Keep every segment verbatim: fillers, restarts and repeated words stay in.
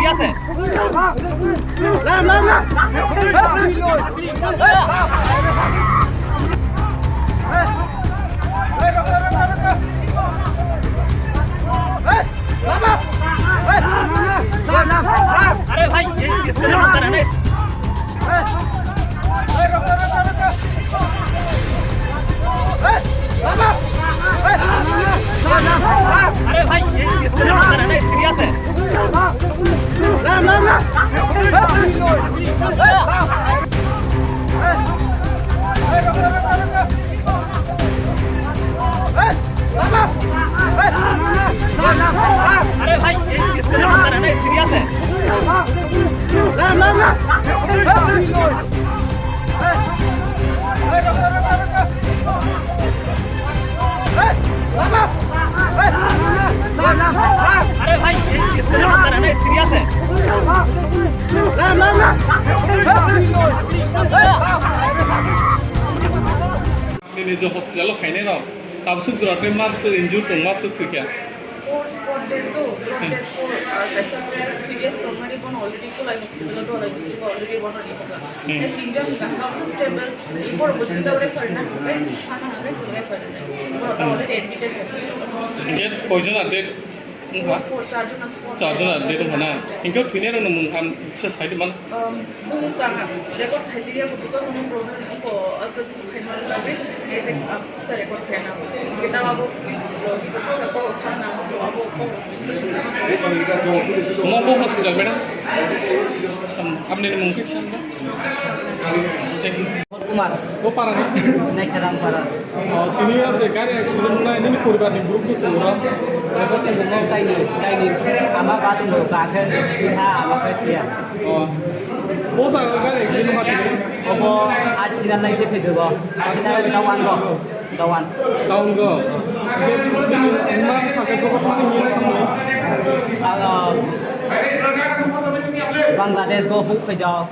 अरे भाई, ये किसको नहीं मानता है ना? अरे भाई, ये इसको नहीं मानता है ना, सीरियस है। अरे भाई, ये इसको नहीं मानता है ना, सीरियस है। अरे भाई, ये इसको नहीं मानता है ना, सीरियस है। Nini je hospital o khainai no, tabswk jora tei mabswk injure tong, mabswk thwikha. Four spot dead to, four dead, four, uh, kaisa serious tongmani bono already Kolai hospital o Dholai district o already bono rihorkha. Hmm. Tei tinta hwnka hwnka bo stable, borok bo tinta refer na hwnka, hwnka hwnka chwng refer na. Borok already admitted hospital o. Hinkhe koijon are dead wngkha? Four, four, charjon aswk. Charjon are dead wngkha na? Hinkhe thwinairokni mung ang kisa sai di man. Um, bung tang record khaijak ya, because omo problem wngkha, aswk khaima bagwi, eh, ah, kisa record khaina. Kita abo police, eh, kisa kok sana, so abo kok discussion khaima. Mo bo hospital, madam? Sam-, apni ni mung kisa, madam? Thank you. Kumar. Bo para ni? Naisaram para. Oh, tini o je gari accident wngnai, nini poribar ni borok bo tongo ro? Abo tongo, kaini, kaini ama ba tongo, ba khe bwsa ama khe thwiya. Oh. Bo jaga gari accident wngkha tini? Obo R C nine nai khe phaido bo. R C nine down go. Down. Down go. Bini ma thangkhe bo thani hinwi thangmani? Alo. Bangladesh go huk khaijak.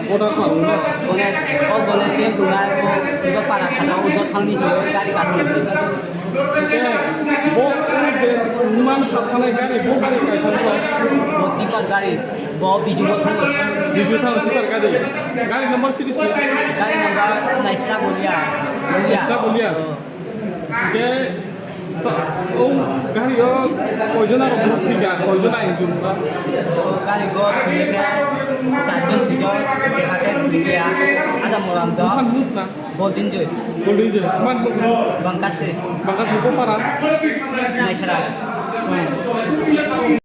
Border par wngkha? Ganesh, o Ganesh ke dunai, o udo para khajak, udo thangni hinwi gari kathok. Ke bo o je numan khathanai gari, bo gari kaithang ko? Bo tipper gari, bo Biju bo thango. Biju thang tipper gari. Gari number siri si? Gari number naisla bolia. Bolia. Naisla bolia? Oh. Ke o gari o koijon aro bumung thwikha, koijon injure wngkha? O gari o thwikha, charjon thwijak, keha khe thwiya, ada moram jok. Buphan muk na? Goldinjoi. Goldinjoi. Buphan muk na? Bangkase. Bangkase bo para? Naisara. Hmm.